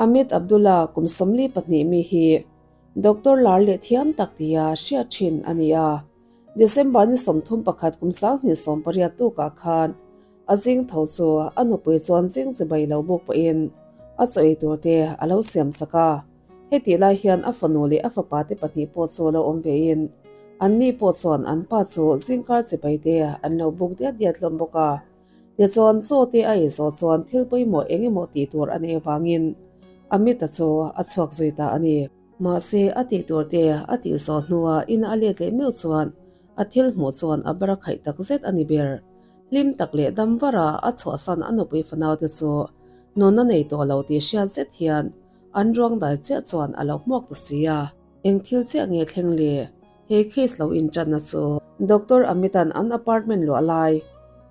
Amit Abdullah kum 42 mi hi Doctor lar leh thiam tak tia hriat thin a ni a. December ni 31 kum 2018 tukah khan a zing tho chu a nupui chuan zing chibai lo buk pawhin a chaw ei tur te a lo siam sak a. Hetih lai hian a fanu leh a fapa te pahnih pawh chu lo awm vein anni pawh chuan an pa chu zingkar chibai te an lo buk diat diat hlawm bawk a. Tichuan chaw te a ei zawh chuan thil pawimawh eng emaw tih tur a neih avangin Amit-a chu a chhuak zui ta a ni. Mahse a tih tur te a tih zawh hnuah ina a let leh meuh chuan a thil hmuh chuan a bar a khaih tak zet a ni ber. Hlim tak leh dam vara a chhuahsan a nupui fanau te chu nunna nei tawh lo tih hriat zet hian an ruang dai chiah chuan a lo hmuak ta si a. Eng thil chiah nge thleng le? He case lo inṭanna chu Doctor Amit-a'n an apartment luah lai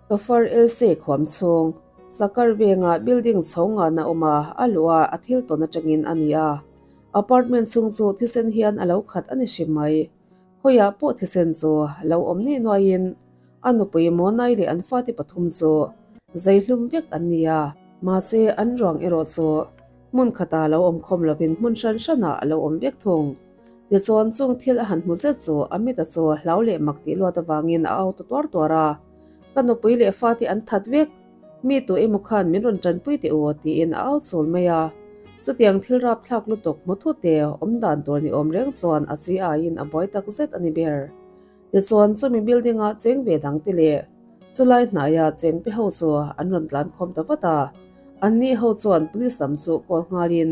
Kafar El Sheikh huam chhung Sakar venga building chho ngana awm a, a luh a, a thil tawn aṭangin a ni a. Apartment chhung chu thisen hian a lo khat a ni hrim mai. Khawiah pawh thisen chu lo awm ni nuaiin a nupui Monai leh an fate pathum chu zeihlum vek an ni a. Mahse, an ruang erawh chu hmun khatah lo awm khawm lovin hmun hran hranah a lo awm vek thung. Tichuan, chung thil a han hmu zet chu Amit-a chu hlau leh mak tih luat avangin a au ta tuar tuar a, Ka nupui leh fate an that vek! Mi tu emaw khan min rawn tanpui teh u tiin a au chul mai a. Chutiang thil rapthlak lutuk hmu thut te awm dan tur ni awm reng chuan a chi aiin a buai tak zet a ni ber. Tichuan chumi building ah cheng ve dang te leh chulai hnaia cheng te ho chu an rawn tlan khawm ta vat a. Anni ho chuan police lam chu call nghalin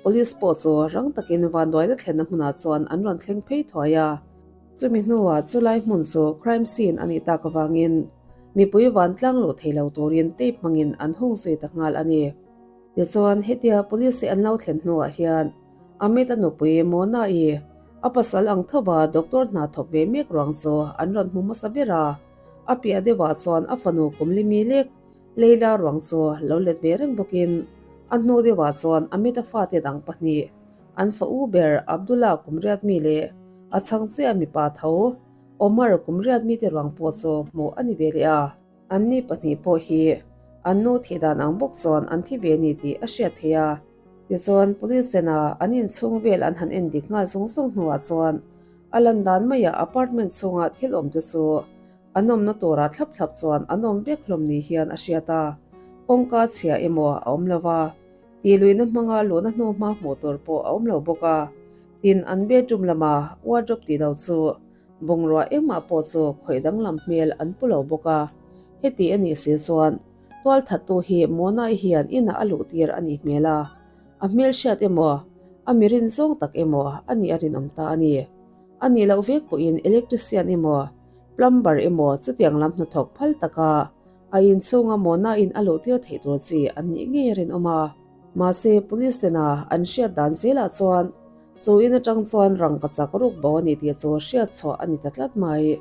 police pawh chu rang takin vanduaina thlenna hmunah chuan an rawn thleng phei thuai a. Chumi hnuah chulai hmun chu crime scene a nih tak avangin mipui vantlang luh thei lo turin tape hmangin an hung zui ta nghal a ni. Tichuan, hetia police te an lo thlen hnuah hian Amit-a nupui Mona-i a pasal ang thova doctor hna thawk ve mek ruang chu an rawn hmu hmasa ber a. A piah deuhah chuan a fanu kum limi lek Leila ruang chu lo let ve reng bawkin a hnu deuhah chuan Amit-a fate dang pahnih an fa u ber Abdullah kum riat mi leh a chhang chiah mipa tho Omar kum riat mite ruang pawh chu hmuh a ni ve leh a. Anni pahnih pawh hi an nu thih dan ang bawk chuan an thi ve ni tih a hriat theih a. Tichuan police chena an inchhung vel an han en dik nghal zung zung hnuah chuan a lan dan maiah apartment chhunga thil awm te chu an awmna turah thlap thlap chuan an awm vek hlawm ni hian a hriat a. Kawngka chhia emaw a awm lo va, tihluihna hmanga luhna hnu hma hmuh tur pawh a awm lo bawk a. Tin, an bedroom lama wardrobe tih lo chu bungrua engmah pawh chu khawih danglam hmel an pu lo bawk a. Heti a nih si chuan tualthattu hi Mona-i hian inah a luh tir a nih hmel a, a hmel hriat emaw, a mi rin zawng tak emaw a nih a rinawm ta a ni. A nih loh vek pawhin electrician emaw, plumber emaw chutiang lam hnathawk phal taka a inchhunga Mona-in a luh tir theih tur chi an nih ngei a rinawm a. Mahse, police tena an hriat dan zelah chuan chu in atang chuan rangka chak ruk bo a ni tih chu hriat chhuah a ni ta tlat mai.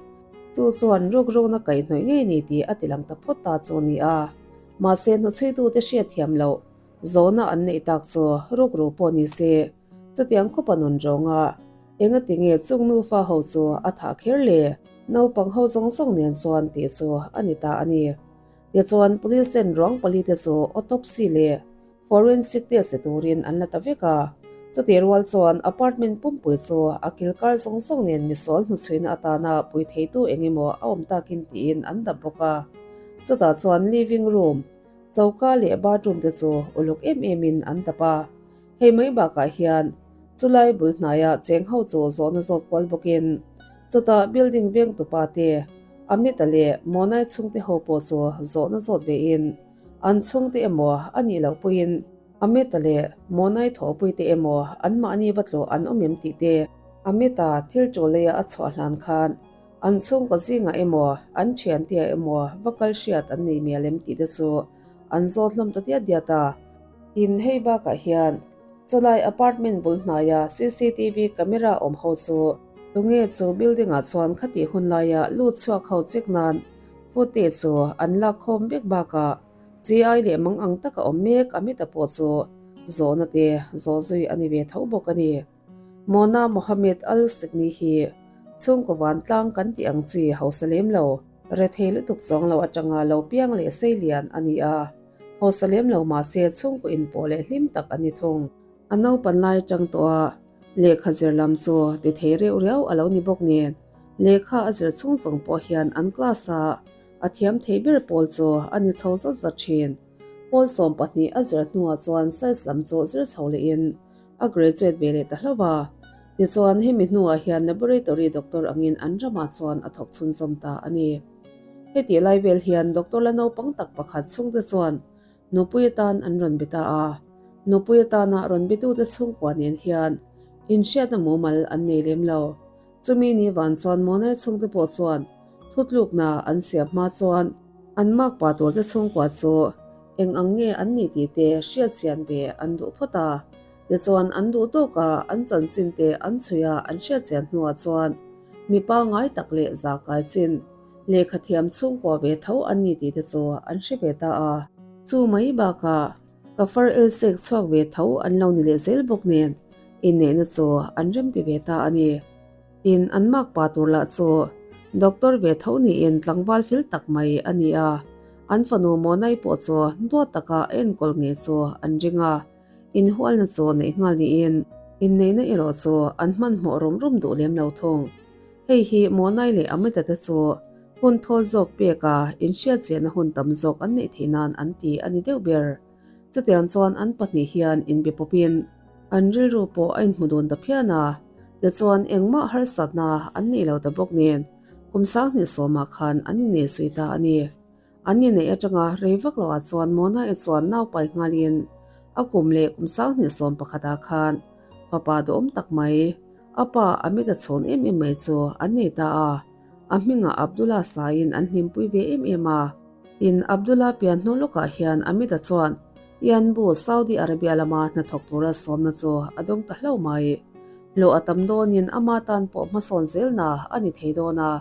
Chu chuan ruk rukna kaihhnawih ngei ni tih a tilang ta phawt ta chu a ni a. Mahse, hnuchhuitute hriat thiam loh zawhna an neih tak chu ruk ru pawh ni se, chutiang khawpa nun rawnga engati nge chung nufa ho chu a thah kher le? Naupang ho zawng zawng nen chuan tih chu a ni ta a ni. Tichuan, police ten ruang pali te chu autopsy leh forensic test ti turin an la ta vek a. Chutih rual chuan apartment pumpui chu a kilkar zawng zawng nen misual hnuchhuina atana pui theitu eng emaw a awm takin tiin an dap bawk a. Chutah chuan living room, choka leh bathroom te chu uluk em emin an dap a. Hei mai bakah hian chulai bul hnaia cheng ho chu zawhna zawt kual bawkin chutah building veng tupa te, Amit-a leh Monai chhungte ho pawh chu zawhna zawt vein an chhungte emaw a nih loh pawhin Amit-a leh Monai thawhpuite emaw anmahni va tlawh an awm em tih te, Amit-a thil ṭul leia a chhuah hlan khan an chhungkaw zingah emaw an ṭhiantea emaw va kal hriat an nei mial em tih te chu an zawt hlawm ta diat diat a. Tin, hei bakah hian chulai apartment bul hnaia cctv camera awm ho chu tunge chu building ah chuan khatih hun laia lut chhuak ho check nan footage chu an lak khawm vek bakah chi ai leh mang ang taka awm mek Amita pawh chu zawhna te zawh zui a ni ve tho bawk a ni. Mona Mohammed Al Sikni hi chhungkaw vantlang kan tih ang chi hausa lem lo, rethei lutuk chuang lo atanga lo piang leh sei lian a ni a. Hausa lem lo mahse chhungkaw inpawh leh hlim tak a ni thung. A naupan lai atang tawh a lehkha zir lam chu ti thei reuh riau a lo ni bawk nen, lehkha a zir chhung zawng pawh hian an class a a thiam thei ber pawl chu a ni chho zat zat thin. Pawl 12 a zir hnuah chuan science lam chu zir chho lehin a graduate ve leh ta hlauh a. Tichuan hemi hnuah hian laboratory doctor angin an ramah chuan a thawk chhunzawm ta a ni. Hetih lai vel hian doctor la naupang tak pakhat chhungte chuan nupui atan an rawn be ta a. Nupui atana rawn betute chhungkua nen hian inhriatna mumal an nei lem lo. Chumi ni van chuan Monai chhungte pawh chuan thutlukna an siam hma chuan an makpa turte chhungkua chu eng ang nge an nih tih te hriatchian ve an duh phawt a. Tichuan an duh tawk a, an chanchin te an chhui a, an hriatchian hnuah chuan mi pangngai tak leh za kai chin lehkha thiam chhungkua ve tho an ni tih te chu an hre ve ta a. Chu mai bakah ka far el sek chhuak ve tho an lo ni leh zel bawk nen inneihna chu an remti ve ta a ni. Tin, an makpa tur lah chu doctor ve tho niin tlangval fel tak mai a ni a, an fanu Monai pawh chu duat taka a enkawl ngei chu an ring a. Inhualna chu neih nghal niin inneihna erawh chu an hmanhmawh rum rum duh lem lo thung. Hei hi Monai leh Amita te chu hun thawl zawk peka inhriatchiahna hun tam zawk an neih theih nan an ti a ni deuh ber. Chutiang chuan an pahnih hian inbe pawpin an rilru pawh a inhmu dun ta phian a, tichuan engmah harsatna an nei lo ta bawk nen kum 2000 sawmah khan an innei zui ta a ni. An inneih atanga rei vak loah chuan Mona-i chuan nau pai nghalin a kum leh kum 20 sawm pakhatah khan fapa duhawm tak mai, a pa Amit a chhawn em em mai chu an nei ta a. A hmingah Abdullah saiin an hlimpui ve em em a. Tin, Abdullah pian hnu lawkah hian Amit-a chuan Yanbu, Saudi Arabia lama hnathawk tura sawmna chu a dawng ta hlauh mai. Hlawh a tam dawnin ama tan pawh hmasawn zelna a ni thei dawn a.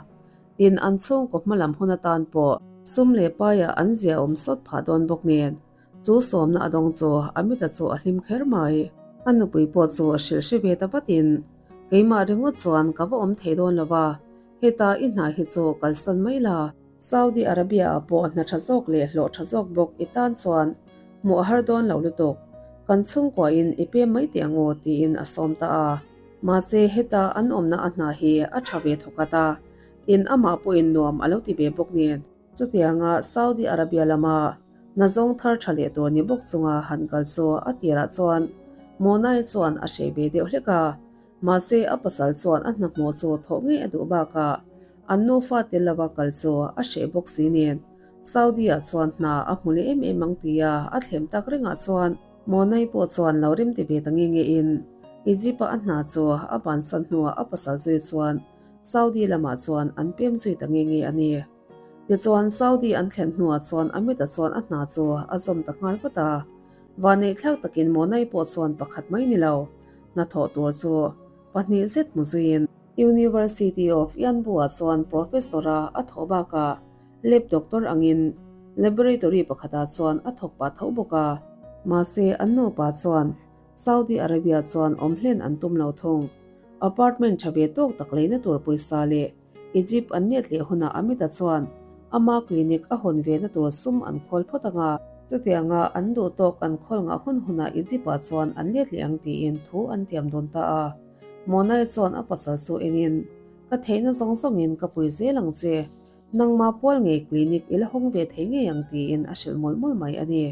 Tin, an chhungkaw hma lam hun atan pawh sum leh paiah an zia awm sawt phah dawn bawk nen, chu sawmna a dawng chu Amita chu a hlim kher mai. A nupui pawh chu a hrilh hre ve ta vatin, Keimah ringawt chuan ka va awm thei dawn lo va, heta i hna hi chu kalsan mai la. Saudi Arabia-ah pawh hna tha zawk leh hlawh tha zawk bawk i tan chuan hmuh a har dawn lo lutuk, kan chhungkuain i pem mai teh ang aw, tiin a sawm ta a. Mahse, heta an awmna a hna hi a tha ve thawkhat a, tin amah pawhin nuam a lo ti ve bawk nen. Chutianga Saudi Arabia lama hna zawng thar tha leh tur ni bawk chunga han kal chu a tirah chuan Monai chuan a hreh ve deuh hlek a, mahse a pasal chuan a hna hmuh chu thawh ngei a duh bakah an nufa tel lova kal chu a hreh bawk si nen Saudi-ah chuan hna a hmu leh em em ang tia a thlem tak rengah chuan Monai pawh chuan lo rem ti ve ta nge nge in Egypt-a a hna chu a bansan hnuah a pasal zui chuan Saudi lamah chuan an pem zui ta nge nge a ni. Tichuan Saudi an thlen hnuah chuan Amit-a chuan a hna chu a zawm ta nghal vat a. Vaneihthlak takin Monai pawh chuan pakhat mai ni lo, hnathawh tur chu pahnih zet hmu zuiin University of Yanbu-ah chuan professor-a a thawh bakah Lab doctor angin laboratory pakhatah chuan a thawk pah tho bawk a. Mahse, an nupa chuan Saudi Arabia chuan awm hlen an tum lo thung. Apartment tha ve tawk tak leina tur pawisa leh Egypt an let leh hunah Amit-a chuan ama clinic a hawn vena tur sum an khawl phawt ang a. Chutianga an duh tawk an khawl ngah hun hunah Egypt-ah chuan an let leh ang tiin thu an tiam dawn ta a. Monai chuan a pasal chu enin, Ka theihna zawng zawngin ka pui zel ang che. Nangmah pual ngei clinic i la hawng ve thei ngei ang tiin a hrilh mawlh mawlh mai a ni.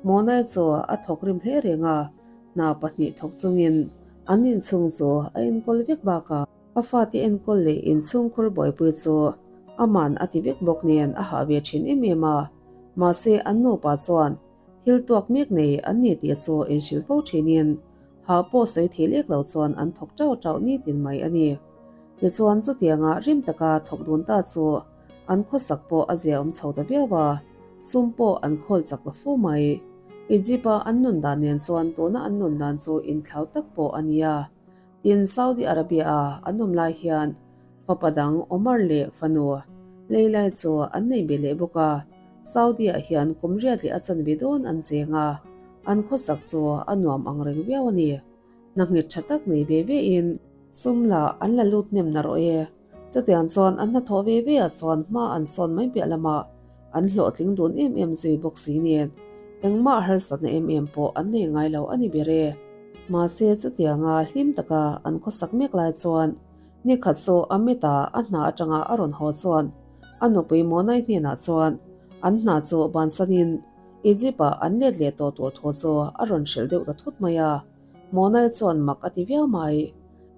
Monai chu a thawk rim hle reng a, hna pahnih thawk chungin an inchhung chu a enkawl vek bakah a fate enkawl leh inchhungkhur buaipui chu aman a ti vek bawk nen a hah ve thin em em a. Mahse an nupa chuan thil tuak mek nei an ni tih chu inhrilh fo thinin hah pawh sawi thei lek lo chuan an thawk tauh tauh nitin mai a ni. Tichuan chutianga rim taka thawk dun ta chu an khawsak pawh a zia awm chho ta viau a, sum pawh an khawl chak ta fu mai. Egypt-a an nun dan nen chuan tuna an nun dan chu inthlau tak pawh a ni a. Tin, Saudi Arabia-a an awm lai hian fapa dang Omar leh fanu Leila chu an nei ve leh bawk a, Saudi-ah hian kum riat leh a chanve dawn an cheng a, an khawsak chu a nuam ang reng viau a ni. Hna nghet tha tak nei ve ve in sum lah an la lut hnem na rawh e. Chutiang chuan an hnathawh ve ve ah chuan hma an sawn mai piah lamah an hlawhtling dun em em zui bawk si nen. Engmah harsatna em em pawh an nei ngai lo a ni ber e. Mahse chutianga hlim taka an khawsak mek lai chuan nikhat chu Amit-a a hna atanga a rawn haw chuan a nupui Monai hnenah chuan an hna chu bansanin Egypt-ah an let leh tawh tur thu chu a rawn hrilh deuh ta thut mai a. Monai chuan mak a ti viau mai.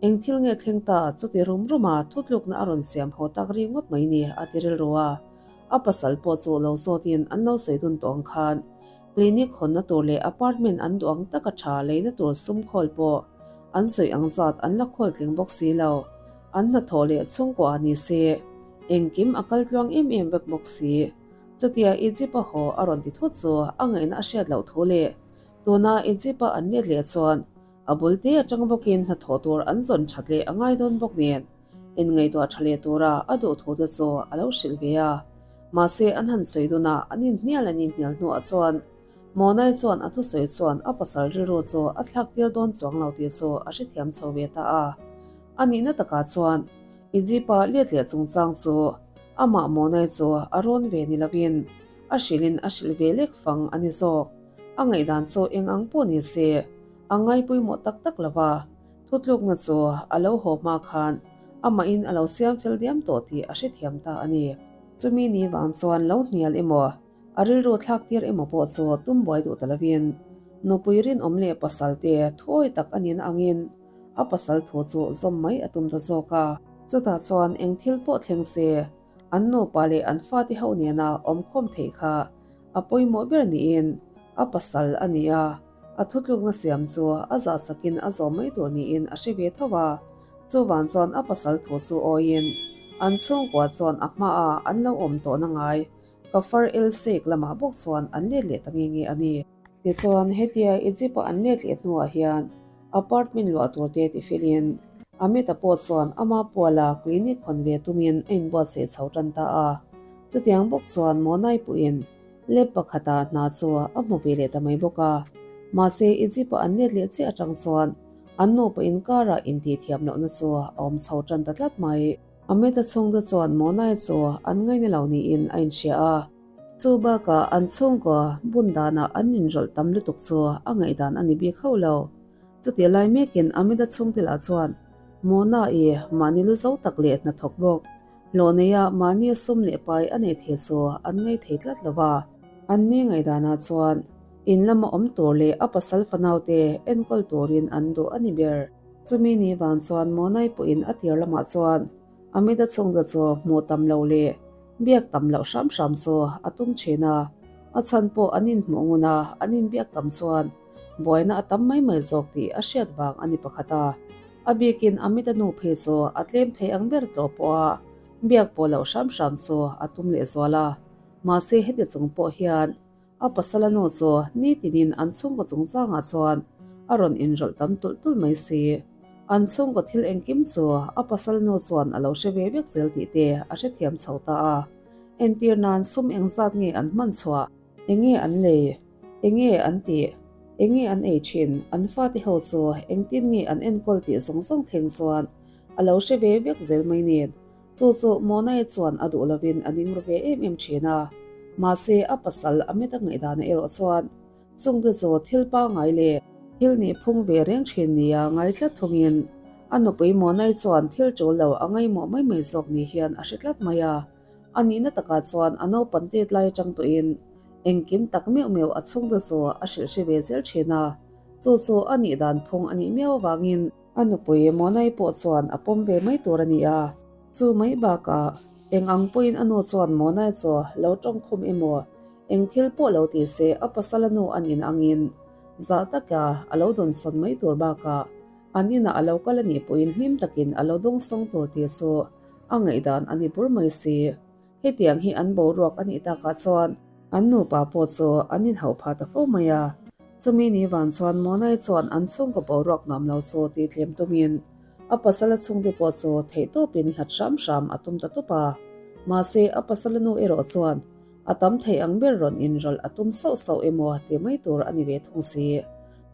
Eng thil nge thleng ta chuti rum ruma thutlukna a rawn siam haw tak ri ngawt mai ni a ti rilru a. A pasal pawh chu lo zawtin an lo sawi dun tawh ang khan clinic hawnna tur leh apartment an duh ang taka tha leina tur sum khawl pawh an sawi ang zat an la khawl tling bawk si lo. An hnathawh leh chhungkaw ah ni se engkim a kal tluang em em vek bawk si. Chutia Egypt a haw a rawn ti thut chu a ngaihna a hriat loh thu leh tuna Egypt a an let leh chuan a bul te atang bawkin hnathawh tur an zawn that leh a ngai dawn bawk nen Inngaihtuah tha leh tura a duh thu te chu a lo hrilh ve a. Mahse an han sawi dun a, an inhnial an inhnial hnuah chuan Monai chuan a thusawi chuan a pasal rilru chu a thlak tir dawn chuang lo tih chu a hrethiam chho ve ta a. A nihna takah chuan Egypt-a let leh chungchang chu amah Monai chu a rawn ve ni lovin a hrilhin a hrilh ve lek fang a ni zawk. A ngaihdan chu eng ang pawh ni se a ngaipawimawh tak tak lo va. Thutlukna chu a lo haw hma khan amahin a lo siam fel diam tawh tih a hrethiam ta a ni. Chumi ni vang chuan lo hnial emaw, a rilru thlak tir emaw pawh chu tum buai duh ta lovin, nupui rinawm leh pasal te thuawi tak a nihna angin a pasal thu chu zawm mai a tum ta zawk a. Chutah chuan eng thil pawh thleng se, an nupa leh an fate ho nena awmkhawm theih kha a pawimawh ber niin a pasal a ni a. A thutlukna siam chu a zahsakin a zawm mai tur niin a hre ve tho a, chuvang chuan a pasal thu chu awiin an chhungkua chuan a hmaah an lo awm tawhna ngai Kafar El Sheikh lamah bawk chuan an let leh ta nge nge a ni. Tichuan, hetia Egypt-a an let leh hnuah hian apartment luah tur te tifilin Amit-a pawh chuan ama puala clinic hawn ve tumin a inbuatsaih chho tan ta a, chutiang bawk chuan Monai puiin Lab pakhata hna chu a hmu ve leh ta mai bawk a. Mahse, Egypt-a an let leh chiah atang chuan an nupa inkarah intihthiam lohna chu a awm chho tan ta tlat mai. Ameta chhungte chuan Monai chu an ngaina lo niin a inhria a. Chu bakah an chhungkaw bun danah an inrawlh tam lutuk chu a ngaihdan a ni bik hauh lo. Chutih lai mekin Ameta chhungte lah chuan Mona-i mahni lu zo tak leh hnathawk bawk Hlawh neia mahni sum leh pai a neih thei chu an ngei thei tlat lo va. Anni ngaihdanah chuan in lama awm tur leh a pasal fanaute enkawl turin an duh a ni ber. Chumi ni vang chuan Monai pawhin a tir lamah chuan Amita chhungte chu hmuh tam loh leh biak tam loh hram hram chu a tum thin a. A chhan pawh an inhmuh ngun a, an inbiak tam chuan buaina a tam mai mai zawk tih a hriat vang a ni pakhat a. A bikin Amit-a nu phei chu a tlem thei ang ber tawh pawh a biak pawh loh hram hram chu a tum leh zual a. Mahse heti chung pawh hian a pasala nu chu nitinin an chhungkaw chungchangah chuan a rawn inrawlh tam tulh tulh mai si. An chhungkaw thil engkim chu a pasal nu chuan a lo hre ve vek zel tih te a hrethiam chho ta a. Entir nan sum engzat nge an hman chhuah? Enge an lei? Enge an tih? Enge an ei thin? An fate ho chu engtin nge an enkawl tih zawng zawng thleng chuan a lo hre ve vek zel mai nen. Chu chu Monai chuan a duh lovin a ning ru ve em em thin a. Mahse a pasal Amit-a ngaihdanah erawh chuan chungte chu thil pangngai leh thil nih phung ve reng thin nia ngai tlat thungin a nupui Monai chuan thil tul lo a ngaihmawh mai mai zawk ni hian a hre tlat mai a. A nihna takah chuan a naupan tet lai atang tawhin engkim tak meuh meuh a chhungte chu a hrilh hre ve zel thin a, chu chu a nih dan phung a nih miau avangin a nupui Monai pawh chuan a pawm ve mai tur a ni a. Chu mai bakah eng ang pawhin a nu chuan Monai chu lo tawngkhum emaw eng thil pawh lo ti se a pasal a nu a nin angin zah taka a lo dawnsawn mai tur bakah an inah a lo kal a nih pawhin hlim takin a lo dawngsawng tur tih chu A ngaihdan a ni bur mai si. Hetiang hi an boruak a nih takah chuan an nupa pawh chu an inhauh phah ta fo mai a. Chumi ni vang chuan Monai chuan an chhungkaw boruak nuam lo chu tih tlem tumin a pasala chhungte pawh chu theihtawpin hlat hram hram a tum ta tawp a. Mahse a pasala nu erawh chuan a tam thei ang ber rawn inrawlh a tum sauh sauh emaw ti mai tur a ni ve thung si.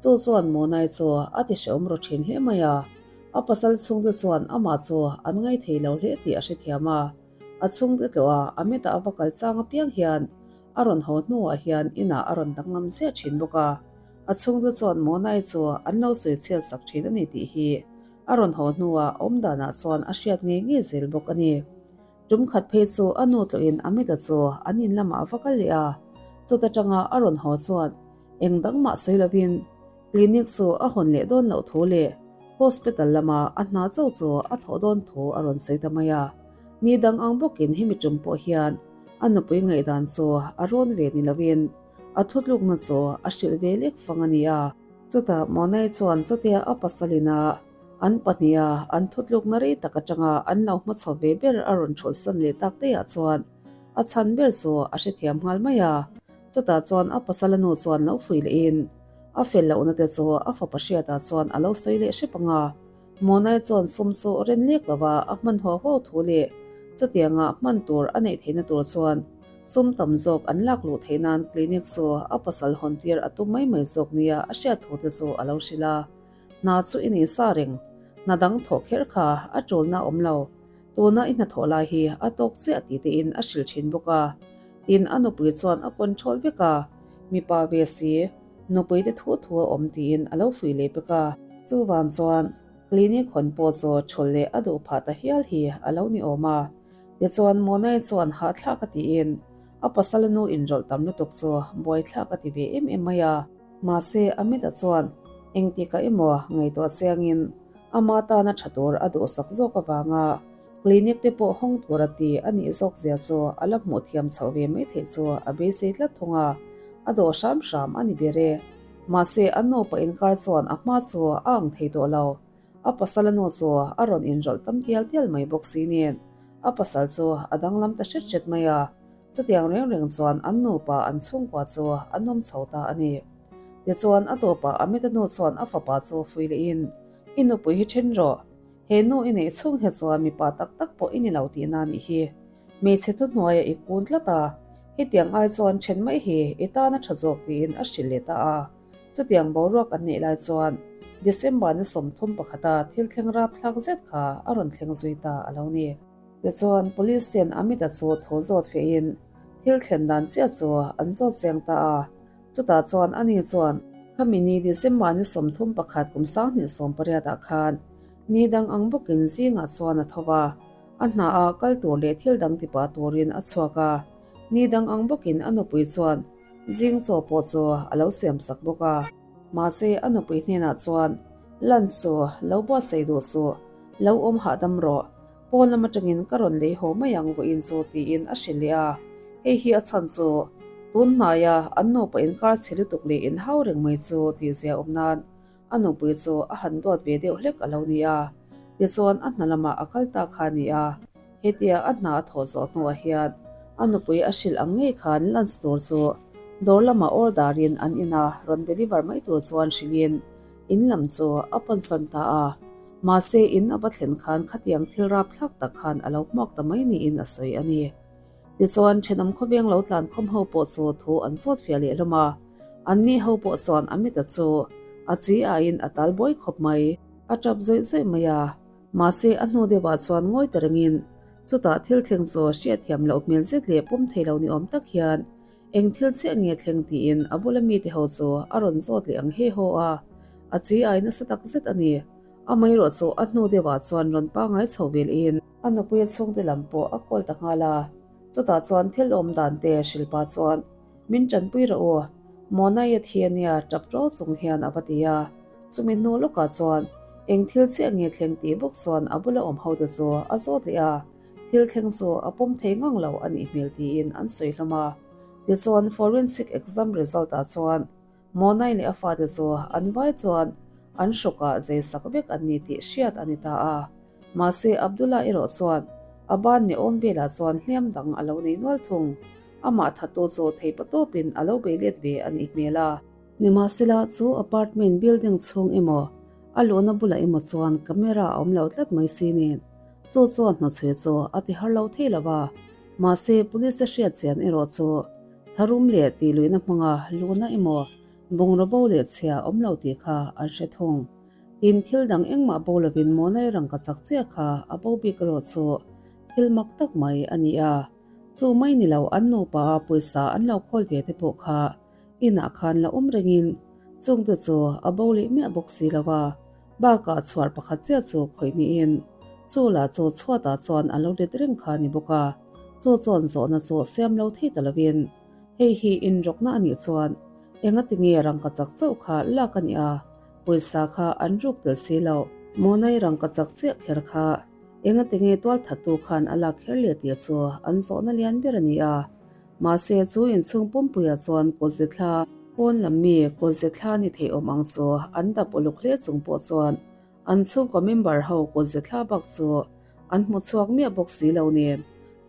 Chu chuan Monai chu a ti hrehawm ru thin hle mai a. A pasal chhungte chuan amah chu an ngaithei lo hle tih a hrethiam a, a chhungte tlawh a, a mitah a va kal chang apiang hian A rawn haw hnuah hian inah a rawn danglam ziah thin bawk a, a chhungte chuan Monai chu an lo sawi chhiat sak thin a ni tih hi a rawn haw hnuah awmdanah chuan a hriat ngei ngei zel bawk a ni. Tum khat phei chu a nu tlawhin Amit-a chu an in lamah a va kal leh a, chuta tanga a rawn haw chuan eng dang mah sawi lovin clinic chu a hawn leh dawn loh thu leh hospital lama a hna chauh chu a thawh dawn thu a rawn sawi ta mai a. Ni dang ang bawkin hemi tum pawh hian a nupui ngaihdan chu a rawn ve ni lovin a thutlukna chu a hrilh ve lek fang a ni a. Chutah Monai chuan chutia a pasalin a An pahniha an thutlukna rei tak atanga an lo hmachho ve ber a rawn thulhsan leh tak daihah chuan a chhan ber chu a hrethiam nghal mai a. Chutah chuan a pasala nu chuan lo fuih lehin a fel lohna te chu a fapa hriatah chuan a lo sawi leh hrep ang a. Monai chuan sum chu ren lek lova a hman huau huau thu leh chutianga hman tur a neih theihna tur chuan sum tam zawk an lak luh theih nan clinic chu a pasal hawn tir a tum mai mai zawk nia a hriat thu te chu a lo hrilh a. Hna chu i nei sa reng. Hna dang thawh kher kha a tulna a awm lo. Tuna i hnathawh lai hi a tawk chiah tih tein a hrilh thin bawk a. Tin, a nupui chuan a control vek a, mipa ve si, nupui te thu thu a awm tiin a lo fuih leh pek a. Chuvang chuan clinic hawn pawh chu thul leh a duh phah ta hial hi a lo ni awm a. Tichuan Monai chuan hahthlak a tiin a pasal nu inrawlh tam lutuk chu buaithlak a ti ve em em mai a. Mahse, Amit-a chuan engtikah emaw ngaihtuah chiangin ama tana tha tur a duhsak zawk avanga clinic te pawh hawng tur a ti a nih zawk zia chu a la hmuh thiam chhoh ve mai theih chu a beisei tlat thung a, a dawh hram hram a ni ber e. Mahse, an nupa inkar chuan a hma chu a ang thei tawh lo. A pasal a nu chu a rawn inrawlh tam tial tial mai bawk si nen a pasal chu a danglam ta hret hret mai a. Chutiang reng reng chuan an nupa an chhungkua chu an awm chho ta a ni. Tichuan a tawpah Amit-a nu chuan a fapa chu fui lehin, I nupui hi then rawh. He nu i neih chhung hi chuan mipa tak tak pawh i ni lo tihna a nih hi. Hmeichhe thuhnuaiah i kun tlat a, hetiang ai chuan then mai hi i tan a tha zawk tiin a hrilh leh ta a. Chutiang boruak an neih lai chuan December ni 31 thil thleng rapthlak zet kha a rawn thleng zui ta a lo ni. Tichuan, Police ten Amit-a chu thu zawt fehin thil thlen dan chiah chu an zawt chiang ta a. Chutah chuan ani chuan, Khami ni December ni 31 kum 2018 ah khan ni dang ang bawkin zingah chuan a tho va, a hna ah kal tur leh thil dang ti pah turin a chhuak a. Ni dang ang bawkin a nupui chuan zing chaw pawh chu a lo siam sak bawk a. Mahse, a nupui hnenah chuan, Lunch chu lo buatsaih duh suh, lo awm hahdam rawh. Pawn lam atangin ka rawn lei haw mai ang vawiin chu tiin a hrilh leh a, hei hi a chhan chu tun hnaia an nupa inkar chhe lutuk leh inhau reng mai chu tih zia awm nan a nupui chu a han duat ve deuh hlek a lo ni a, tichuan a hna lamah a kal ta kha a ni a, hetia a hna a thawh zawh hnuah hian a nupui a hrilh ang ngei khan lunch tur chu dawr lamah order in an ina rawn deliver mai tur chuan hrilhin in lam chu a pansan ta a. Mahse, in a va thlen khan khatiang thil rapthlak tak khan a lo hmuak ta mai niin a sawi a ni. Tichuan, thenawm khawveng lo tlan khawm ho pawh chu thu an zawt fiah leh hlawm a. Anni ho pawh chuan Amit-a chu a chi aiin a tal buai khawp mai. A tap zawih zawih mai a. Mahse, a hnu deuhah chuan ngawi ta rengin chutah thil thleng chu hriatthiam loh hmel zet leh pawm thei lo ni awm tak hian Eng thil chiah nge thleng tiin a bula mite ho chu a rawn zawt leh ang he haw a, a chi ai nasa tak zet a ni. Amaherawh chu a hnu deuhah chuan rawn pangai chho vel in. A nupuia chhungte lam pawh a call ta nghal a, chutah chuan thil awm dan te hrilh pah chuan, Min tanpui rawh u, Mawnaia thi a nia tap ṭawl chung hian a va ti a. Chumi hnu lawkah chuan eng thil chiah nge thleng tih bawk chuan a bula awm hote chu a zawt leh a. Thil thleng chu a pawm thei ngang lo a nih hmel tiin an sawi hlawm a. Tichuan forensic exam result ah chuan Monai leh a fate chu an vai chuan an hrawkah zei sak vek an ni tih hriat a ni ta a. Mahse Abdullah erawh chuan a ban ni awm velah chuan hliam dang a lo nei nual thung. Amah thattu chu theipa tawpin a lo bei let ve a nih hmel a. Nimahsela chu apartment building chhung emaw a luhna bulah emaw chuan camera a awm lo tlat mai si nen Chu chuan hnawchhe chu a ti har lo thei lo va, mahse police te hriat chian erawh chu tharum leh tihluihna hmanga luhna emaw bungraw bo leh chhia awm lo tih kha an hre thung. Tin, thil dang engmah bo lovin Monai rangka chak chiah kha a bo bik erawh chu thil mak tak mai a ni a. Chu mai ni lo an nupa a pawisa an lo khawl ve te pawh kha inah khan la awm rengin chungte chu a bo leh miah bawk si lo a, bakah chhuar pakhat chiah chu khawih niin chu lah chu chhuatah chuan a lo let reng kha a ni bawk a, chu chuan zawhna chu siam lo thei ta lovin hei hi inrawkna a nih chuan engatinge rangkachak chauh kha lak a nih a, pawisa kha an ruk tel si loh. Mawnai rangkachak chiah kher kha engatinge tualthattu khan a lak kher leh tih chu an zawhna lian ber a ni a. Mahse chu inchhung pumpuiah chuan kawtze thla, pawn lam mi kawtze thla ni thei awm ang chu an dap uluk hle chung pawh chuan an chhungkaw member ho kawtze thla bak chu an hmu chhuak miah bawk si lo nen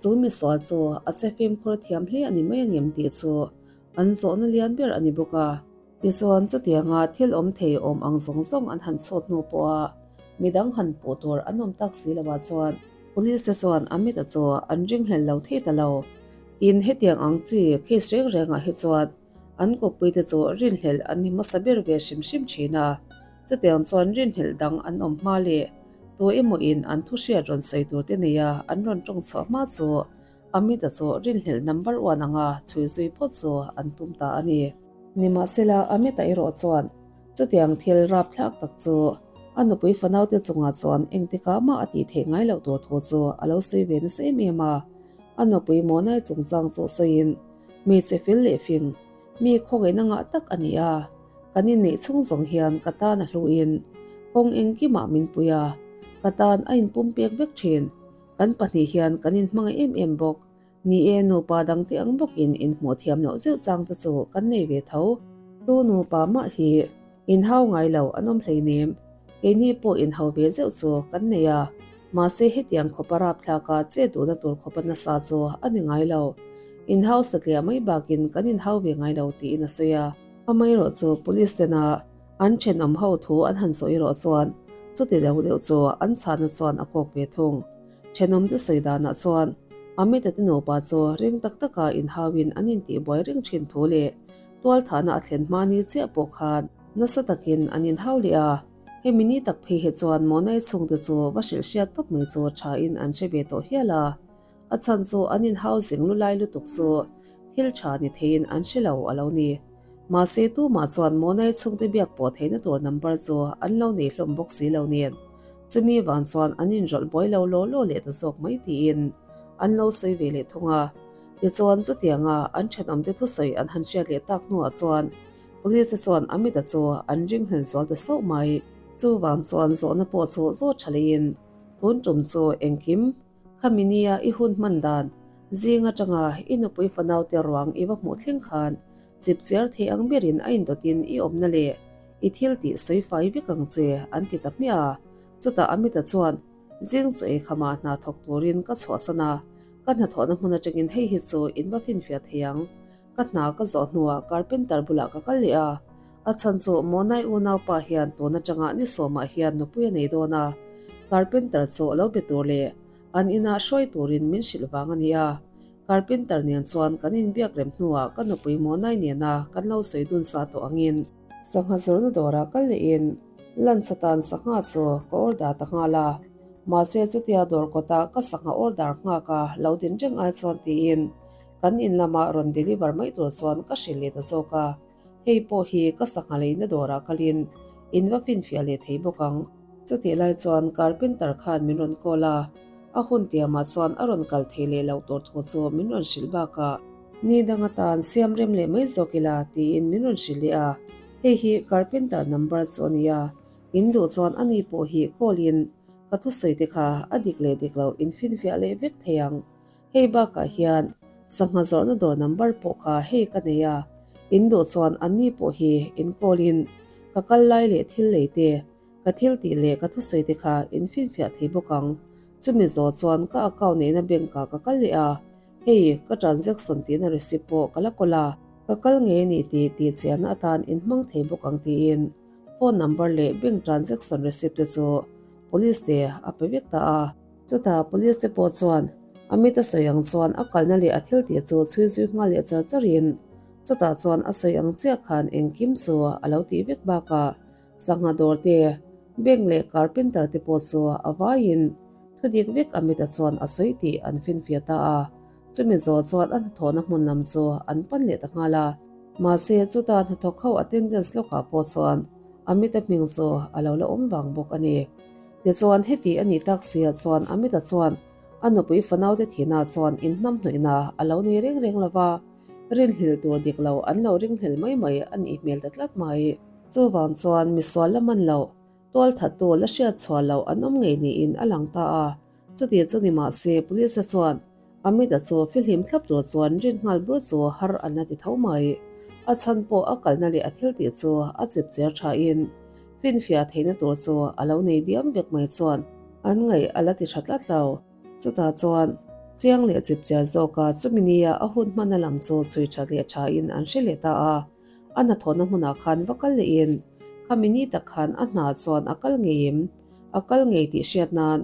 chu misual chu a che fimkhur thiam hle a ni mai angem tih chu an zawhna lian ber a ni bawk a. Tichuan, chutianga thil awm thei awm ang zawng zawng an han chhawt hnu pawha midang han puh tur an awm tak si loah chuan Police te chuan Amit-a chu an ringhlel lo thei ta lo. Tin, hetiang ang chi case reng rengah hi chuan an kawppui te chu rinhlelh an ni hmasa ber ve hrim hrim thin a. Chutiang chuan rinhlelh dang an awm hma leh tu emawin an thu hriat rawn sawi tur te neia an rawn tawng chhuah hma chu Amit-a chu rinhlelh number one anga chhui zui phawt chu an tum ta a ni. Nimahsela, Amit-a erawh chuan chutiang thil rapthlak tak chu a nupui fanaute chungah chuan engtikah mah a tih theih ngai loh tur thu chu a lo sawi ve nasa em em a. A nupui Monai chungchang chu sawiin, Hmeichhe fel leh fing, mi khawngaihna ngah tak a ni a, kan inneih chhung zawng hian ka tan a hluin kawng engkimah min pui a, ka tan a inpumpek vek thin. Kan pahnih hian kan inhmangaih em em bawk. Ni e, nupa dangte ang bawkin inhmuh thiam loh zeuh chang te chu kan nei ve tho. Tu nupa mah hi inhau ngai lo an awm hleinem. Keini pawh inhau ve zeuh chu kan nei a, mahse hetiang khawpa rapthlaka che duhna tur khawpa nasa chu a ni ngai lo. Inhau satliah mai bakin kan inhau ve ngai lo tiin a sawi a. Amaherawh chu police tena An thenawm ho thu an han sawi erawh chuan chuti deuh deuh chu an chhahna chuan a kawk ve thung. Thenawmte sawi danah chuan Amit-a te nupa chu ring tak taka inhauin an intihbuai reng thin thu leh tualthahna a thlen hma ni chiah pawh khan nasa takin an inhau leh a, hemi ni tak phei hi chuan Monai chhungte chu va hrilh hriat tawp mai chu thain an hre ve tawh hial a. A chhan chu an inhau zing lu lai lutuk chu thil tha ni theiin an hre lo a lo ni. Mahse tumah chuan Monai chhungte biak pawh theihna tur number chu an lo nei hlawm bawk si lo nen chumi vang chuan an inrawlh buai lo law law leh ta zawk mai tiin an lo sawi ve leh thung a. Tichuan chutianga an thenawmte thusawi an han hriat leh tak hnuah chuan Police te chuan Amit-a chu an ringhlel zual ta sauh mai. Chuvang chuan zawhna pawh chu zawt tha leiin tun tum chu engkim Khami nia i hun hman dan, zing atanga i nupui fanaute ruang i va hmuh thleng khan chip chiar thei ang berin a indawtin i awmna leh i thil tih sawi fai vek ang che an ti ta hmiah a. Chutah Amita chuan, Zing chu ei khamah hna thawk turin ka chhuahsan a, ka hnathawhna hmun atangin hei hi chu in va finfiah thei ang. Ka hna ka zawh hnuah carpenter bulah ka kal leh a, a chhan chu Monai unaupa hian tun atanga ni sawmah hian nupui a nei dawn a, carpenter chu a lo be tur leh an inah hruai turin min hrilh vang a ni a. Carpenter nen chuan kan inbiak rem hnuah ka nupui Monai nena kan lo sawi dun sa tawh angin, sangha zawrhna dawrah kal lehin lunch atan sangha chu ka order ta nghal a, mahse chutia dawr kawta ka sangha order nghak a lo din reng ai chuan tiin Kan in lamah rawn deliver mai tur chuan ka hrilh leh ta zawk a, hei pawh hi ka sangha leina dawrah kalin in va finfiah leh thei bawk ang. Chutih lai chuan carpenter khan min rawn call a, a hun tiamah chuan a rawn kal thei leh loh tur thu chu min rawn hrilh bakah ni dang atan siam rem leh mai zawk ila tiin min rawn hrilh leh a, hei hi carpenter number chu a ni a, in duh chuan ani pawh hi call in ka thusawi te kha a dik leh dik loh in finfiah leh vek thei ang. Hei bakah hian sangha zawrhna dawr number pawh kha hei ka nei a, in duh chuan anni pawh hi in call in ka kal lai leh thil lei te, ka thil tih leh ka thusawi te kha in finfiah thei bawk ang. Chumi zawh chuan ka account neihna bank ah ka kal leh a, hei ka transaction tihna receipt pawh ka la kawl a, ka kal ngei a ni tih tihchiahna atan in hmang thei bawk ang tiin phone number leh bank transaction receipt te chu police te a pe vek ta a. Chutah police te pawh chuan Amit a sawi ang chuan a kalna leh a thil tih chu chhui zui nghal leh char charin chutah chuan a sawi ang chiah khan engkim chu a lo tih vek bakah sangha dawr te, bank leh carpenter te pawh chu a vaiin thudik vek Amit-a chuan a sawi tih an finfiah ta a. Chumi zawh chuan a hnathawhna hmun lam chu an pan leh ta nghal a. Mahse, chuta hnathawk ho attendance lawkah pawh chuan Amit-a hming chu a lo la awm vang bawk a ni. Tichuan, heti a nih tak siah chuan Amit-a chuan a nupui fanaute thihna chuan inhnamhnawihna a lo nei reng reng lo va, rinhlelh tur dik lo an lo ringhlel mai mai a nih hmel ta tlat mai. Chuvang chuan misual la man loh, tualthattu la hriat chhuah loh an awm ngei niin a lang ta a. Chuti chu ni mah se Police-a chuan Amit-a chu fihlim thlap tur chuan rin nghal bur chu har an la ti tho mai. A chhan pawh a kalna leh a thiltih chu a chip cher thain finfiah theihna tur chu a lo nei diam vek mai chuan an ngaih a la ti tha tlat lo. Chutah chuan chiang leh chip cher zawka chumi nia a hun hmana lam chu chhui that leh thain an hre leh ta a. A hnathawhna hmunah khan va kal lehin khami ni tak khan a hna chuan a kal ngei em? A kal ngei tih hriat nan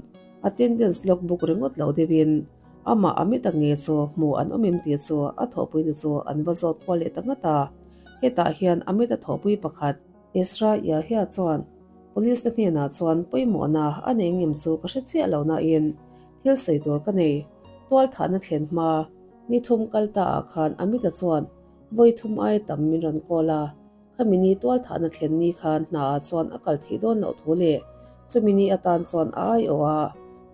attendance log book ringawt lo deuhin amah a mi tak nge chu hmuh an awm em tih chu a thawhpui te chu an va zawt kual leh ta ngat a. Hetah hian Amit a thawhpui pakhat Ezra Yahya chuan police te hnenah chuan pawimawhna a nei ngem chu ka hre chiah lo nain thil sawi tur ka nei. Tualthahna thlen hma ni thum kal ta ah khan Amit-a chuan vawi thum ai tam min rawn call a. Khami ni tualthahna thlen ni khan hna ah chuan a kal theih dawn loh thu leh chumi ni atan chuan a aiawh a,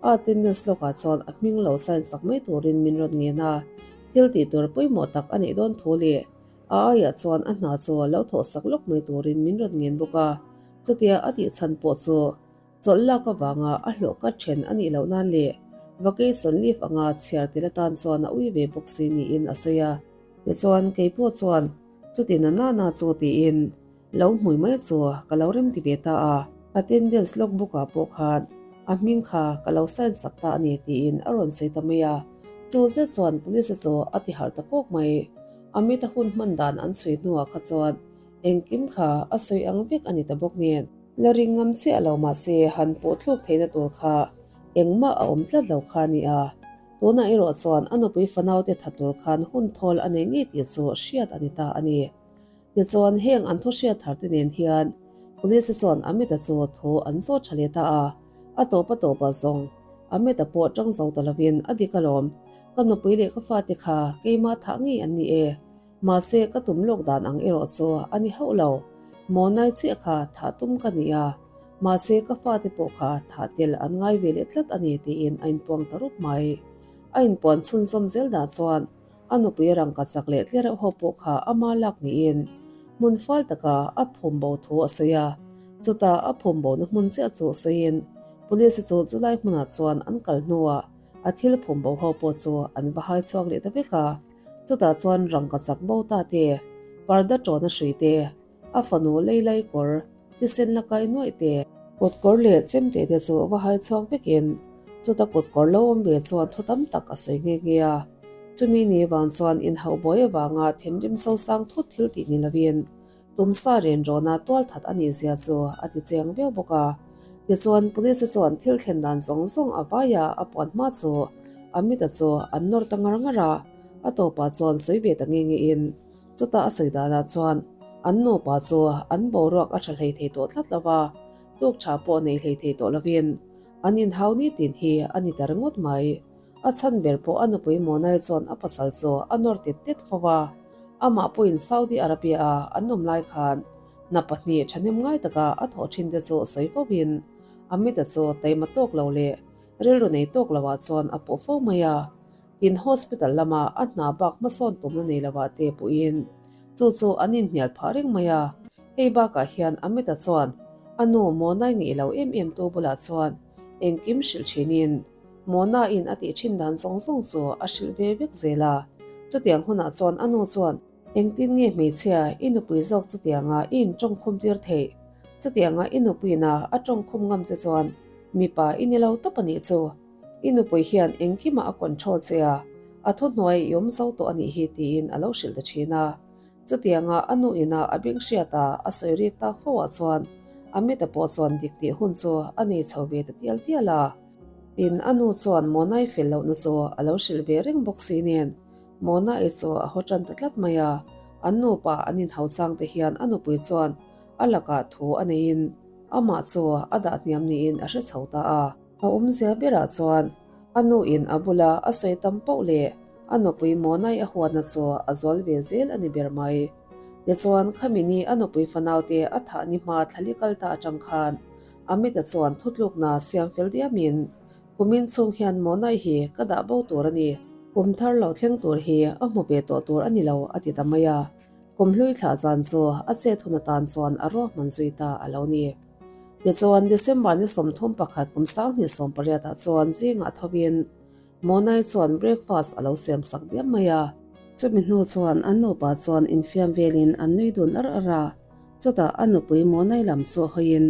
a attendance log ah chuan a hming lo sign sak mai turin min rawn ngen a, thil tih tur pawimawh tak a neih dawn thu leh a aiah chuan a hna chu lo thawh sak lawk mai turin min rawn ngen bawk a, chutia a tih chhan pawh chu Chawlh lak avanga a hlawh kat then a nih loh nan leh vacation leave anga chhiar tel atan chuan a ui ve bawk si niin a sawi a. Tichuan, kei pawh chuan chuti na nana chu tiin lo hmui mai chu ka lo rem ti ve ta a. Attendance log book ah pawh khan a hming kha ka lo sign sak ta a ni tiin a rawn sawi ta mai a. Chu zet chuan police chu a ti harh ta kawk mai. Amit a hun hman dan an chhui hnuah kha chuan engkim kha a sawi ang vek a ni ta bawk nen. La ring ngam chiah lo mahse han pawh thluk theihna tur kha engmah a awm tlat lo kha a ni a. Tunah erawh chuan a nupui fanaute tha tur khan hun thawl a nei ngei tih chu hriat a ni ta a ni. Tichuan heng an thu hriat thar te nen hian Police chuan Amit-a chu thu an zawt tha leh ta a, a tawp a tawpah zawng Amit-a pawh tang zo ta lovin a dik alawm, ka nupui leh ka fate kha keimah thah ngei an ni e. Mahse, ka tum lawk dan ang erawh chu a ni hauh lo. Mawnai chiah kha thah tum ka ni a, mahse ka fate pawh kha thah tel an ngai ve leh tlat a ni tiin a inpuang ta rup mai. A inpuan chhunzawm zel dah chuan a nupui rangka chak leh tlereuh ho pawh kha ama lak niin hmun fal taka a phum bo thu a sawi a. Chutah a phum bona hmun chiah chu sawiin police chu chulai hmunah chuan an kal hnuah a thil phum bo ho pawh chu an va hai chhuak leh ta vek a. Chutah chuan rangka chak bo ta te, parda tawna hrui te, a fanu leilai kawr, thisen la kai nuaih te, kut kawr leh chemte te chu va hai chhuak vekin chuta kut kawr lo awm ve chuan thu tam tak a sawi nghe nghe a. Chumi ni vang chuan inhauh buai avanga thinrim sosang thut thil tih ni lovin Tumsa ren rawna tualthat a nih zia chu a ti cheng viau bawk a. Tichuan police te chuan thil thlen dan zawng zawng a vaia a puan hma chu Amit-a chu an nawr ta ngar ngar a, a tawpah chuan sawi ve ta nge nge in chutah a sawi danah chuan an nupa chu an boruak a tha hlei thei tawh tlat lo va, tuk tha pawh nei hlei thei tawh lovin an inhau nitin hi a ni ta ringawt mai. A chhan ber pawh a nupui Monai chuan a pasal chu a nawr tet tet fo a, amah pawhin Saudi Arabia-a an awm lai khan hna pahnih thahnem ngai taka a thawh thin te chu sawi fovin Amit-a chu taima tawk lo leh rilru nei tawk loah chuan a puh fo mai a. Tin hospital lama a hna bak hmasawn tumna nei loah te puhin chu chu an inhnial phah reng mai a. Hei bakah hian Amit-a chuan a nu Monai ngeih lo em em tu bulah chuan engkim hrilh thinin Mona in a tih thin dan zawng zawng chu a hrilh ve vek zel a. Chutiang hunah chuan a nu chuan, Engtin nge hmeichhia, i nupui zawk chutianga i intawngkhum tir theih? Chutianga i nupuiin a a tawngkhum ngam che chuan mipa i ni lo tawp a nih chu. I nupui hian engkimah a control che a, a thuhnuai i awm zo tawh a nih hi tiin a lo hrilh ta thin a. Chutianga a nu ina a beng hriat a a sawi rik tak fo ah chuan Amit-a pawh chuan dik tih hun chu a nei chho ve ta tial tial a. Tin, a nu chuan Monai fel lohna chu a lo hrilh ve reng bawk si nen Mona-i chu a haw tan ta tlat mai a. An nupa an inhau chang te hian a nupui chuan a lakah thu a neiin amah chu a dah hniam niin a hre chho ta a. A awmzia berah chuan a nu in a bula a sawi tam pauh leh. A nupui Monai a huatna chu a zual ve zel a ni ber mai. Tichuan, khami ni a nupui fanaute a thah ni hma thlali kal ta atang khan Amit-a chuan thutlukna siam fel diamin, Kumin chhung hian Monai hi ka dah bo tur a ni. Kum thar lo thleng tur hi a hmu ve tawh tur a ni lo, a ti ta mai a. Kum hlui thlah zan chu a chet hun atan chuan a ruahman zui ta a lo ni. Tichuan, December ni 31 kum 2018 ah chuan zingah thovin Monai chuan breakfast a lo siam sak diam mai a. Chumi hnu chuan an nupa chuan infiam velin an nui dun ar ar a. Chutah a nupui Monai lam chu hawiin,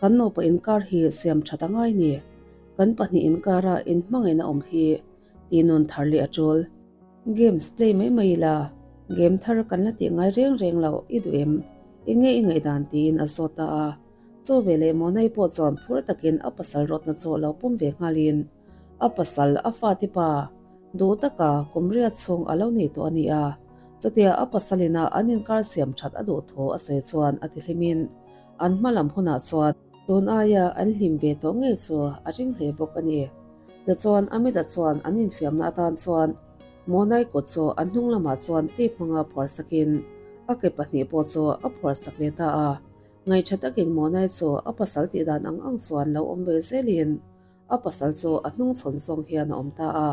Kan nupa inkar hi siam that a ngai ni. Kan pahnih inkara inhmangaihna awm hi tih nun thar leh a tul. Games play mai mai ila, game thar kan la tih ngai reng reng loh i duh em? Enge i ngaihdan tiin a zawt ta a. Chaw ve leh Monai pawh chuan phur takin a pasal rawtna chu lo pawm ve nghalin a pasal a fate pa duh taka kum riat chhung a lo nei tawh a ni a. Chutia a pasalina an inkar siam that a duh thu a sawi chuan a ti hlimin an hma lam hunah chuan tun aia an hlim ve tawh ngei chu a ring hle bawk a ni. Tichuan Amita chuan an infiamna atan chuan Monai kut chu a hnung lamah chuan tape hmanga phuar sakin a ke pahnih pawh chu a phuar sak leh ta a. Ngaihṭha takin Monai chu a pasal tih dan ang ang chuan lo awm ve zelin a pasal chu a hnung chhawn zawng hian a awm ta a.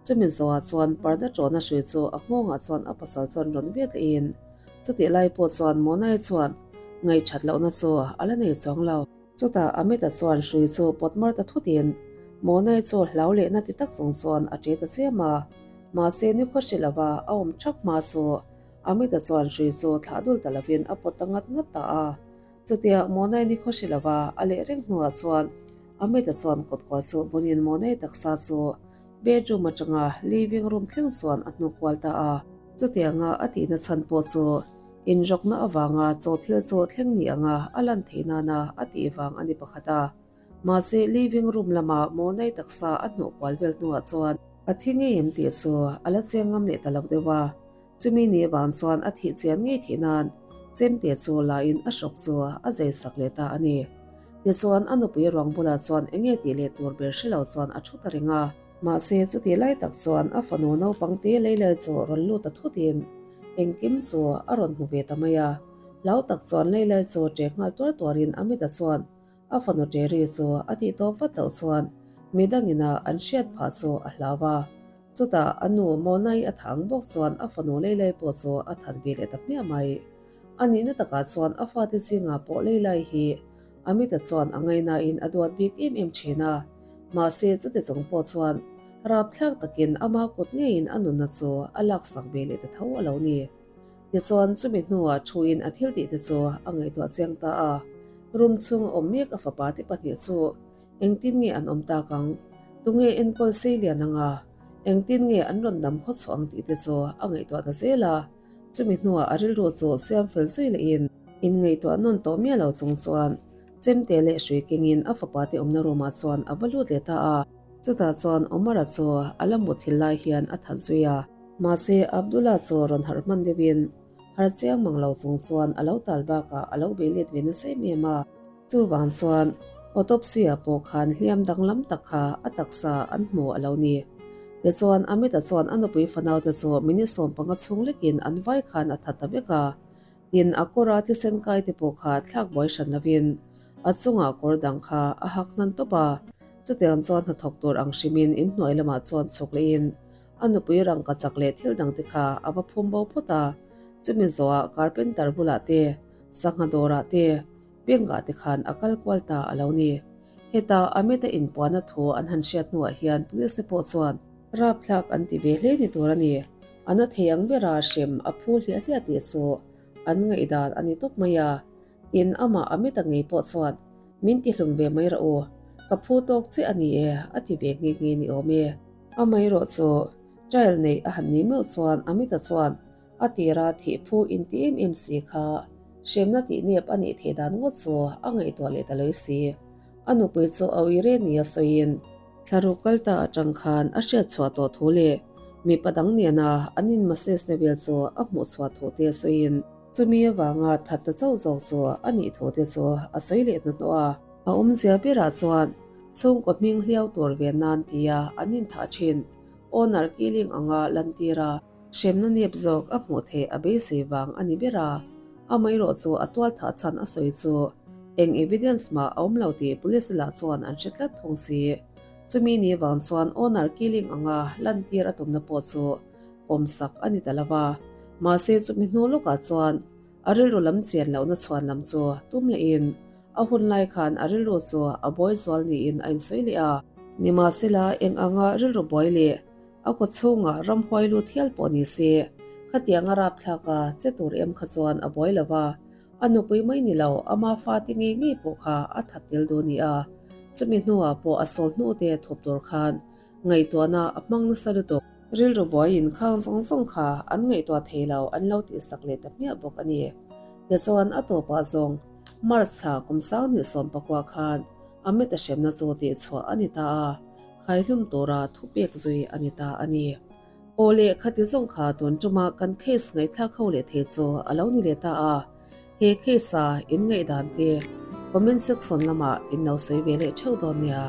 Chumi zawhah chuan parda ṭawhna hrui chu a nghawngah chuan a pasal chuan rawn viat lehin chutih lai pawh chuan Monai chuan ngaihṭhat lohna chu a la nei chuang lo. Chutah Amit-a chuan hrui chu pawt mar ta thutin Monai chu hlau leh na ti tak chung chuan a ṭe ta chiam a. Mahse nikhaw hre lova a awm ṭhak hma chu Amit-a chuan hrui chu thlah dul ta lovin a pawt ta ngat ngat ta a. Chutia Monai nikhaw hre lova a leh reng hnuah chuan Amit-a chuan kawtkawr chu bunin Monai taksa chu bedroom atanga living room thleng chuan a hnuk kual ta a. Chutianga a tihna chhan pawh chu Inrawkna avanga chaw thil chu thleng ni anga a lan theih nana a tih vang a ni pakhat a. Mahse, living room lama Monai taksa a hnawh kual vel hnuah chuan a thi ngei em tih chu a la chiang ngam leh ta lo deuh a. Chumi ni avang chuan a thih chian ngei theih nan chemte chu lain a hrawk chu a zei sak leh ta a ni. Tichuan, a nupui ruang bulah chuan eng nge tih leh tur ber hre lo chuan a thu ta reng a. Mahse, chutih lai tak chuan a fanu naupang te Leilai chu rawn lut ta thutin engkim chu a rawn hmu ve ta mai a. Hlau tak chuan Leilai chu ṭe nghal tuar tuarin Amit-a chuan a fanu ṭe ri chu a tih tawp vat loh chuan midangina an hriat phah chu a hlau a. Chutah a nu Monai a thah ang bawk chuan a fanu Leilai pawh chu a that ve leh ta hmiah mai. A nihna takah chuan a fate zingah pawh Leilai hi Amit-a chuan a ngaihnain a duat bik em em thin a, mahse chuti chung pawh chuan rapthlak takin ama kut ngeiin a nunna chu a laksak ve leh ta tho a lo ni. Tichuan chumi hnuah thuin a thil tih te chu a ngaihtuah chiang ta a, room chhung a awm mek a fapa te pahnih chu engtin nge an awm tak ang, tunge enkawl sei lian anga, engtin nge an rawn dam khaw chhuah ang tih te chu a ngaihtuah ta zel a. Chumi hnuah a rilru chu siam fel zui lehin inngaihtuah nawn tawh miah lo chung chuan chemte leh hrui kengin a fapa te awmna room ah chuan a va lut leh ta a. Chutah chuan Omar-a chu a la mut thil lai hian a that zui a. Mahse Abdullah chu rawn harh hman deuhin harh chiang mang lo chung chuan a lo tal bakah a lo bei let ve nasa em em a. Chuvang chuan autopsy-ah pawh khan hliam danglam tak kha a taksa an hmu a lo ni. Tichuan, Amit-a chuan a nupui fanaute chu minute 15 chhung lekin an vai khan a that ta vek a. Tin, a kawra thisen kai te pawh kha thlak buai hran lovin a chungah kawr dang kha a hak hnan tawp a. Chutiang chuan hnathawk tur ang hrimin inhnuai lamah chuan chhuk lehin a nupui rangkachak leh thil dangte kha a va phum bo phawt a. Chumi zawhah carpenter bulah te, sangha dawrah te, Bengah te khan a kal kual ta a lo ni. Heta Amit-a inpuahna thu an han hriat hnuah hian police te pawh chuan rapthlak an ti ve hle ni tur a ni. A na thei ang bera hrem a phu hliah hliah tih chu an ngaihdan a ni tawp mai a. Tin, amah Amit-a ngei pawh chuan min tihlum ve mai rawh u, ka phu tawk chiah a ni e a ti ve nghe nghe ni awm e. Amaherawh chu trial neih a han nih meuh chuan Amit-a chuan A tira thih phu inti em em si kha hremna tih nep a nih theih dan ngawt chu a ngaihtuah leh ta loi si. A nupui chu a ui reng nia sawiin thlaruk kal ta atang khan a hriat chhuah tawh thu leh mipa dang nena an in massage na vel chu a hmuh chhuah thu te sawiin chumi avanga that ta chauh zawk chu a nih thu te chu a sawi leh hnuhnawh a. A awmzia berah chuan chhungkaw hming hliau tur ve nan tia an inthah thin. Honour killing anga lantir a, hremna nep zawk a hmuh theih a beisei vang a ni ber a, amaherawh chu a tualthah chhan a sawi chu eng evidence mah a awm lo tih police lah chuan an hre tlat thung si. Chumi ni vang chuan honour killing anga lantir a tumna pawh chu pawmsak a ni ta lo va, mahse chumi hnu lawkah chuan A rilru lam chian lohna chhuan lam chu tum lehin a hun lai khan a rilru chu a buai zual niin a insawi leh a. Nimahsela, eng anga rilru buai leh a kaw chhungah ramhuai lut hial pawh ni se, khatianga rapthlak a che tur em kha chuan a buai lo va, a nupui mai ni lo, ama fate ngei ngei pawh kha a that tel duh a ni a. Chumi hnuah pawh a sawl hnute thup tur khan Ngaihtuahna a hmang nasa lutuk. Rilru buaiin khang zawng zawng kha an ngaihtuah thei lo an lo tihsak leh ta hmiah bawk a ni. Tichuan a tawpah zawng March thla kum 2019 khan Amit a hremna chu tihchhuah a ni ta a, khaihlum tura thupek zui a ni ta a ni. Aw leh khati zawng kha tun tuma kan case ngaihthlak ho leh thei chu a lo ni leh ta a, he case a in ngaihdan te comment section lamah in lo sawi ve leh theuh dawn nia.